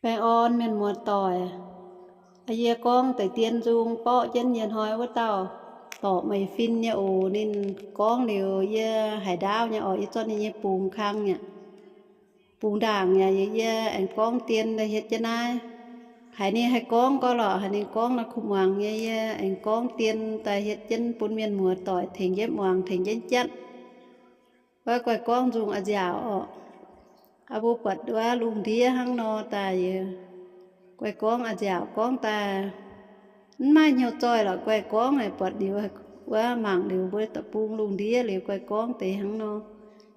Baengh orn mienh muoz-doic. Yie gorngv deix dien nzung borqv jienv yie hnoi wuov dauh dorc meih fin nyei oc. Ninh gorngv liuz yie haiz ndaauv nyei oc. Yie zorqv ninh nyei bungx kang yaac bungx ndaangc yaac yie aengx gorngv dien daaih hietv jienv naaiv. Haiz ninh haih gorngv gorx lorqc, haiz ninh gorngv naaiv kuv muangx nyei, yie aengx gorngv dien daaih hietv jienv bun mienh muoz-doic tengx jienv muangx, tengx jienv jatv. Wuov guai gorngv nzung a'nziaauc oc. Aa, mbuo buatc wuov lungh ndiev hnangv nor daaih, guai gorngv a'nziaauc gorngv daaih mv maaih hnyouv zoih lorqc. Guai gorngv buatc liuz wuov, mangc liuz mbuo deic-bung lungh ndiev liuz guai gorngv deix hnangv nor,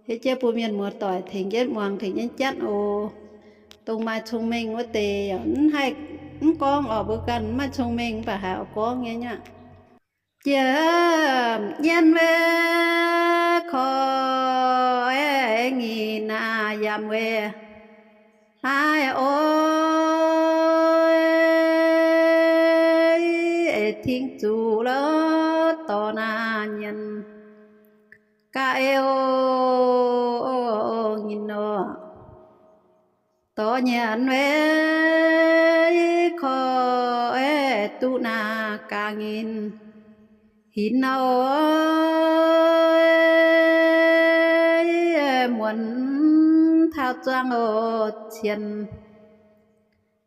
hietv jienv bun mienh muoz-doic tengx jienv muangx, tengx jienv jatv oc. Dongh maaih cong-mengh wuov deix yaac mv haih, mv gorngv oc. Mbuo ganh mv maaih cong-mengh mv baac haiz oix gorngv nyei aqv. Jiem nyienv we, koi nyic naaiv yiem we, aav oix, eix ting zuqc lorz dorh naaiv nyienz ga'eix oc, nyinh oc. Dorh nyienz we, koi duqv naaiv ga'nyinh hinc oc, muonz taux zuangx oc, cien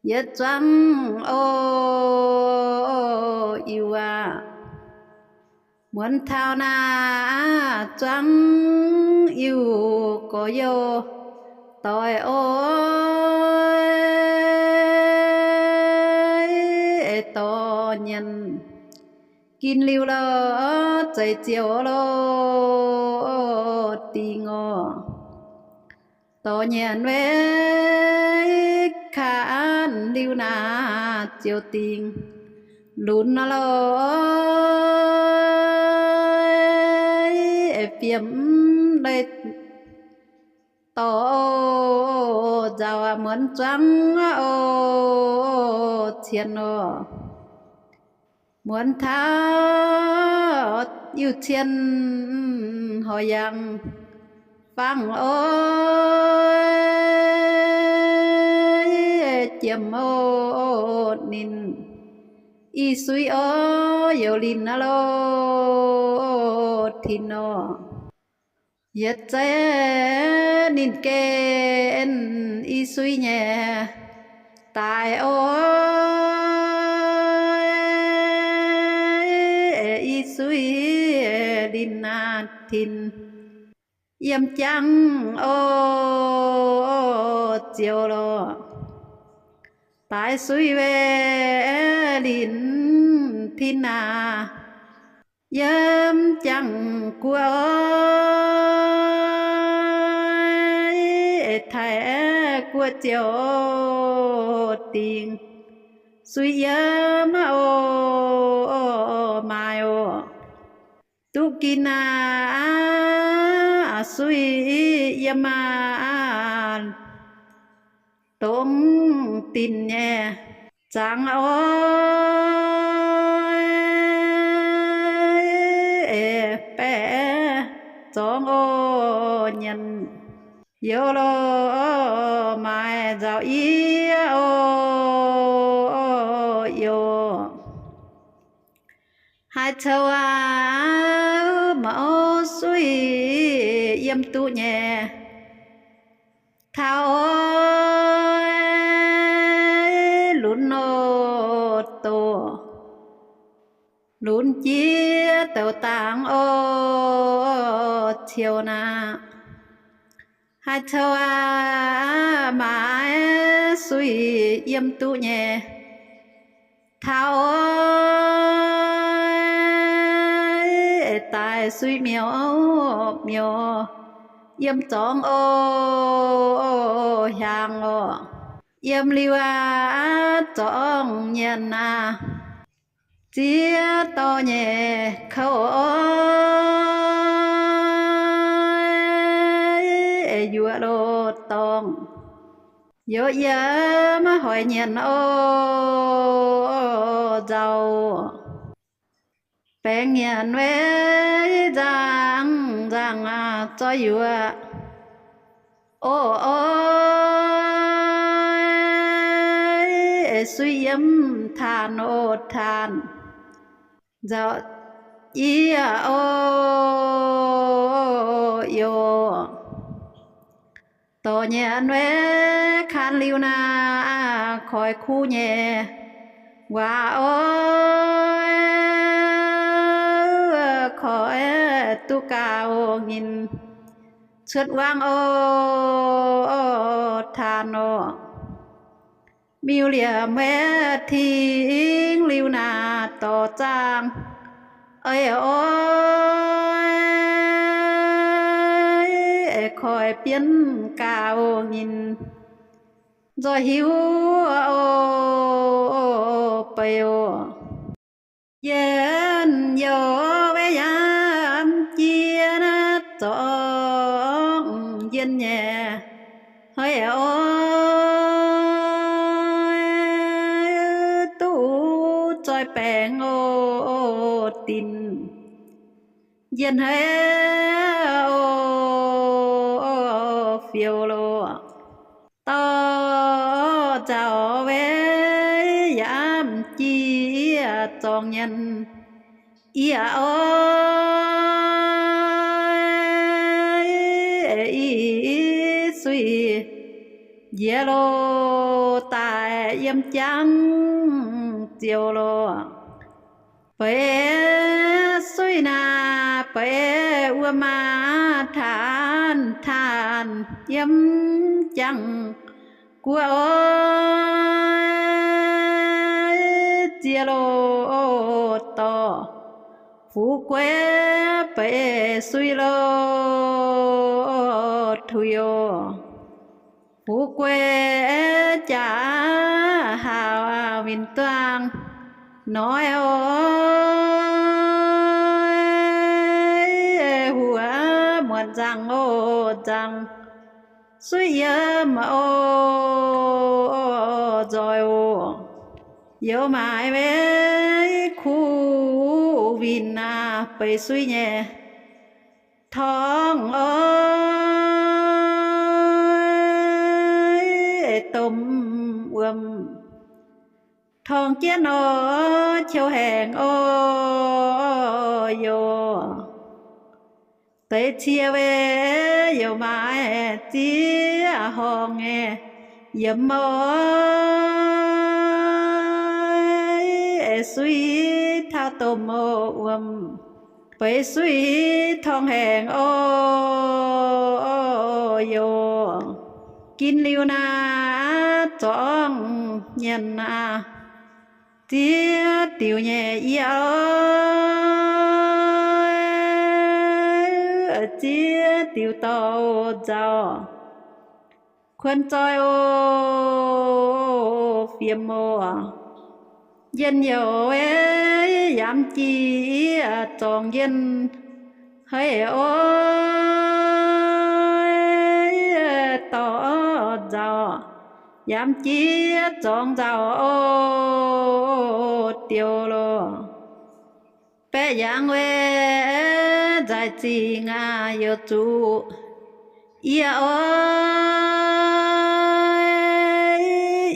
yietc zuangx oc, iu aac. Muonz taux naaiv zuangx iu gorx-youz doic oc, dorh nyienz gin liuz lorz zeix ziouc lorz dingc oc. Dorh nyienz we, ka'anx liuz naaiv ziouc dingc lunx lorz, fiem leih dorh nzauh muonz zuangx oc, cien oc. Muonz taux iu-cien horc yangh fangx oc, jiem oc ninh i suiv oc, youz linh lorz tin oc. Yietc zeiz ninh gen i suiv nyei daaih oc, i suiv linh naaiv tin yiem jangx oc, ziouc lorz daaih suiv we, linh tin aac, yiem jangx guoqv oc, taaih guoqv ziouc dingc suiv yiem oc, maaiz oc. Duqv gin aac, suiv yiem aac, dongh dinc nyei zangx oc, baeqc zorngx oc, nyanc youz lorz maaiz nzauh yie oc, youz. Haaix coux aac, maux suiv yiem duqv nyei taux oc, lunx oc doc, lunx jiex douc dangx oc, ciouv naaiv. Haaix coux aac, maux suiv yiem duqv nyei taux oc, daaih suiv miuc miuc yiem zorngx oc, hiaangx oc. Yiem liuz aac, zorngx nyanc aac, ziex dorh nyei kouv oc, yuoqc loz-dorngh youz yiem hoic nyanc oc, nzauh. Baengh nyanc we, nzangc nzangc aac, zorqv yuoqc oc, oc. suiv yiem taanx o taanx nzauc yie o yoc. Dorh nyanc wei kaan liuz naaic koiv kuv nyei waac o, koiv duqv gauh nyinh cuotv wangv o, taanx o. Miuc liemh wei tingx liuz naaic dorh zaangh ei oix, koiv bienv gauh nyinh nzoih hiuv o, beiv o. Njien youh wei yaac jiex naaiv zorngv njien nyei hei oix, duqv zoih baengc o, dinc njien hei o, fioux loh. Dorh nzauc wei yaac jiex zorngv nyien yie oix, i suiv njiec loh daaih yiem jangv ziouc loh. Beix suiv naaic beix wuom maah, taanx taanx yiem jangv guoqv oix, ziex loh dorh fu'juv gueix beix suiv loh tuix oc. Fu'juv gueix jaax haaux winh duangh noic oix, huox muonc nzangc oc nzangc suiv yiem oc nzoih oc. Youz maaiz wei kuv winh aac beix suiv nyei torngv oix, domh wuom torngv jienv oix, qiu haengx oix yoc. Deix cie wei youz maaiz ziex horngh nyei yiem oix, suiv taux domh oix wuom, beix suiv torngv haengx oix yoc. Gin liuz naaic zorngv nyienh aac, ziex diuc nyei yie oix, ziex diuc dorh nzauc kuonx zoih oc, fiem oc. Njien-youh yaac jiex zorngv njien hei oix, dorh nzauc yaac jiex zorngv nzauc oc, diuh loh. Baeqc yangh wei nzaaih zingh aac, youh zuqc yie oix,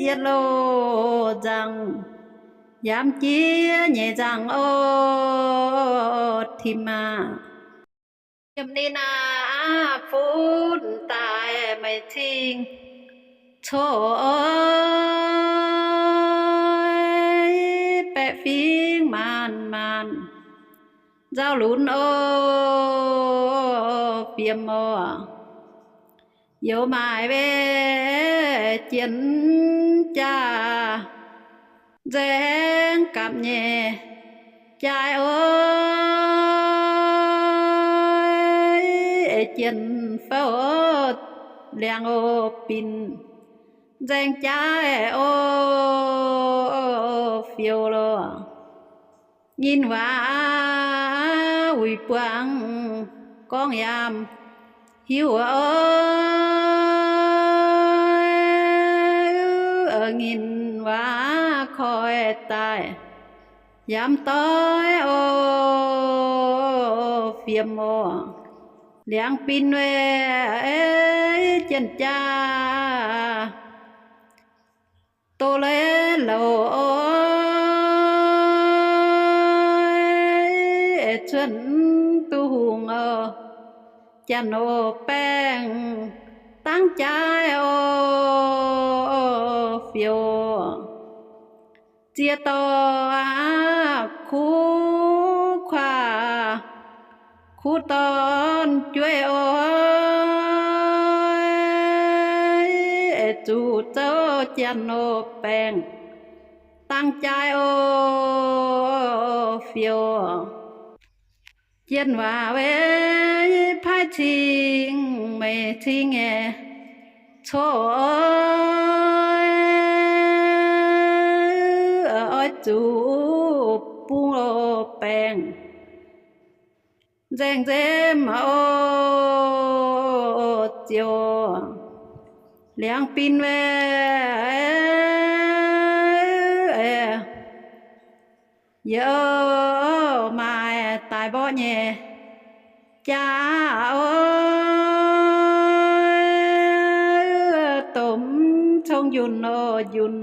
yietc loh nzangc, yaac jiex nyeic nzangc oc, tim aac. Yiem ninh aac, funx daaih meih cing coqv oix, baeqc fingx maanc maanc nzauh lunx oc, fiem oc. Youz maaic wei jien jaax nzaeng gapv nyei jaaix oix, jien fouv liangx oc, binc nzaeng jaaix oc, fioux loh. Nginh waac wuic buangh gorngv yaac hiuv oc, nginh waac koi daaih yaac doix oc, fiem oc. Liangx binc wei jien jaax doz-leiz loz, cuotv duqv hungh oc, janx oc baengh, dangv jaaix oc fiou. Ziex dorh aqv kuv kuaah, kuv dorn jueiv oc, zuqc zouv janx oc baengh, dangv jaaix oc fiou. Jien waac weic paaiv cing meih cing nyei, coqv oix zuqc bung oc baengh, nzaeng nzemv oc ziouc liangx bin weic yie oc maaih daaih mborqv nyei jaax oc, domh cong njunh oc njunh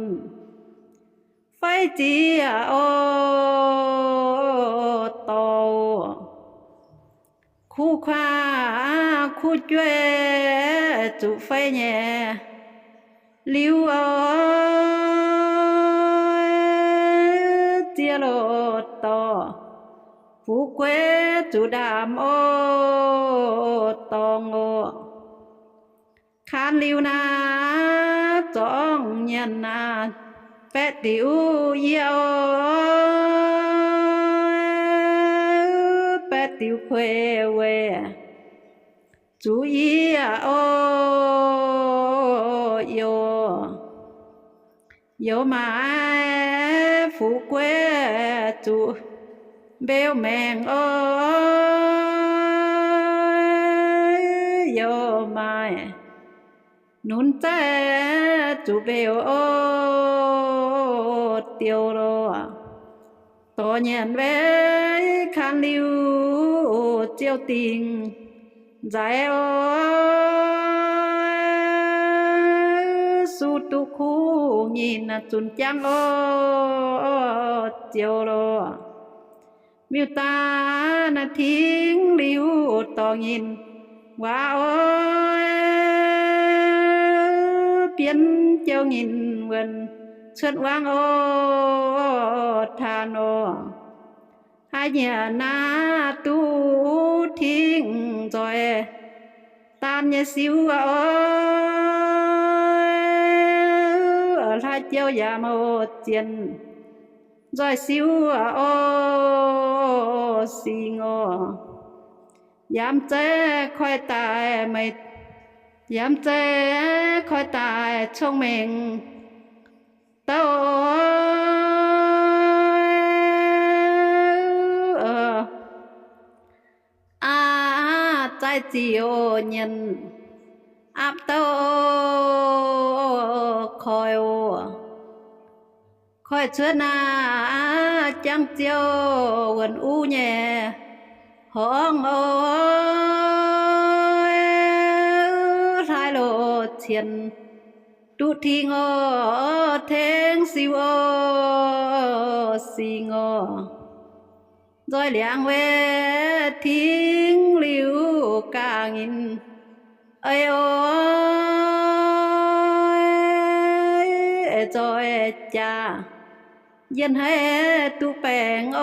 fai ziex oc dorh, kuv kuaah kuv jueiv zuqc fei nyei liuz oc, ziex loz dorh, fu'jueiv zuqc ndaamv oc dorngx oc. Kanh liuz naaiv zorngv nyanc naaiv baeqv diuc yie oc, baeqv diuc kuei weic zuqc yie oc youz, youz maaih fu'jueiv zuqc mbeux maengc oc, youz maaih nunc zaiv zuqc mbeux oc diuh loh. Dorh nyanc weic kanh liuz ziouc dingc nzaic oc, su duqv kuv nyinh zunc jangv oc ziouc loh. Miuc-daaih naaiv tingx liuz dorh nyinh waac oc, bienv jouh nyinh wuonc cuotv wangv oc taan oc. Haaix nyiec naaiv duqv tingx nzoih daan nyei siu oc, hlaax jouh yaac mouc zien nzoih siu oc singx oc. Yaac mv zeiz koi daaih meih, yaac mv zeiz koi daaih cong-mengh douc aqv, zaaix zic oc nyienz aapv douc koi oc. Koi cuotv naaiv jangv ziouc wuonc uv nyei horngz oc, hlaax loh cien duqv tingx oc, tengx siu oc, singx oc. Nzoih liangx weic tingx liuz ga'nyinh ei oc, nzoih jaax yienh haiz duqv baengc